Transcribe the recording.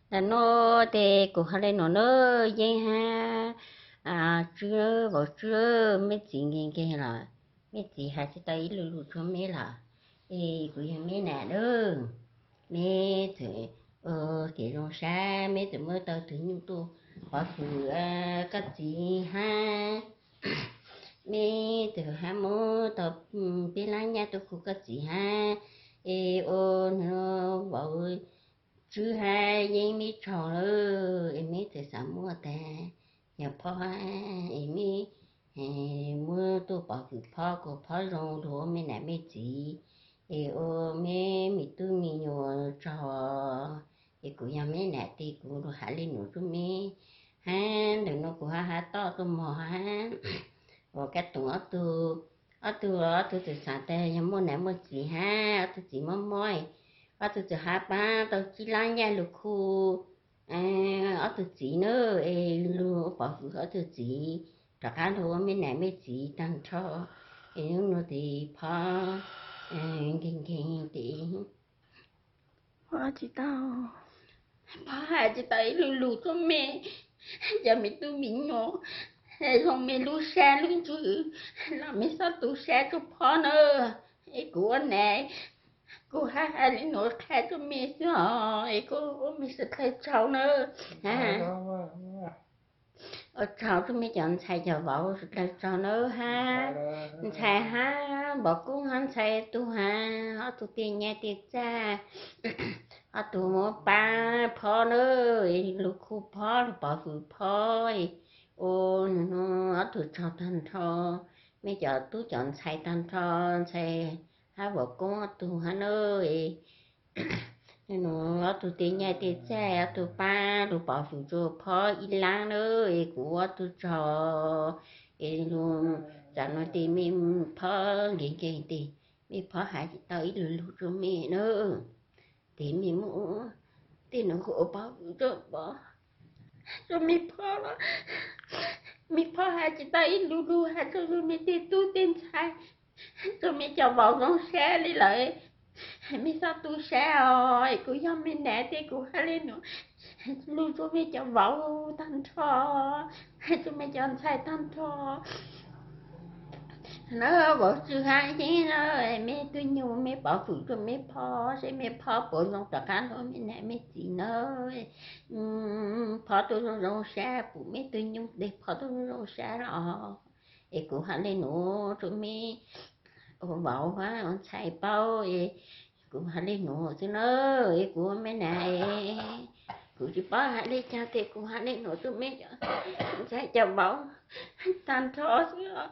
Ntawm no ces kuv hais li no na, Yeeb hab Tswb, Vauv Tswb, meb txiv nkeeg nkeeg los, meb txiv hais tsis tau ib lu lug rua meb los, es kuv yog meb nam lawm, meb txawm ua kev zoo sab, meb txawm muab tau tug nyuj tuaj pov hwm koj txiv hab, meb txawm hab muab tau peb lab nyaj tuaj khu koj txiv hab, es ua Vauv Tswb hab Yeeb meb tsaug lawm, es meb txawm xav muab tag yog phob hab, es meb muab tuaj pov hwm phob kuas phob zoo rua meb nam meb txiv, es ua meb me tub me nyuam tsaug, es kuv yog meb nam tes kuv lug has le nuav rua meb hab. Ntawm no kuv hab has toj tuaj mog hab, uas kab toom ob tug, ob tug, ob tug txawm xav tas yog muaj nam muaj txiv hab ob tug txiv mob mob, ob tug txawm hab paab tau tsib lab nyaj lug khu ob tug txiv na, es lug pov hwm ob tug txiv rov qab lug ua meb nam meb txiv taag nrho, es nub nua tes phob nkeeg nkeeg tes phob has tsis tau ib lu lug rua mej cov me tub me nyuam, zoo mej lub sab lub ntsws los mej xob tu sab rua phob na. Es kuv ua nam, kuv hab has le nuav qha rua mej xwb os, es kuv ua mej sawv dlawg tsaug na. Ua tsaug rua mej cov ntxhais cov vauv sawv dlawg tsaug na hab. Ntxhais hab Npov Koob hab ntxhais tug hab ob tug tej nyaj tej txag, ob tug muab pab phob na, lug khu phob lug pov hwm phob, ua ob tug tsaug taag nrho, mej cov tub cov ntxhais taag nrho, ntxhais hab Npov Koob ob tug hab na. Nub nua ob tug tej nyaj tej txag ob tug pab lug pov hwm rua phob ib laab na, es kuv ua ob tug tsaug. Es lug tsaam nua tes mej phob nkeeg nkeeg tes mej phob has tsis tau ib lu lug rua mej na. Tes mej muab tej nua ua pov hwm rua phob, rua mej phob los mej phob has tsis tau ib lu lug has rua mej tej tub tej ntxhais, rua mej cov vauv zoo sab le lawm. Mej xob tu sab os, es kuv yog mej nam tes kuv has le nuav lug rua mej cov vauv taag nrho, rua mej cov ntxhais taag nrho na. Vauv Tswb hab Yeeb na, mej tug nyuj mej pov hwm rua mej phob, seb mej phob puas zoo rov qab lug ua mej nam mej txiv na. Phob tuaj zoo zoo sab, pum mej tug nyuj tes phob tuaj zoo zoo sab los. Es kuv has le nuav rua mej ua vauv hab ua ntxhais paub, es kuv has le nuav xwb na. Es kuv ua mej nam, kuv tsis paub has le caag tes kuv has le nuav rua mej cov ntxhais cov vauv taag nrho xwb os.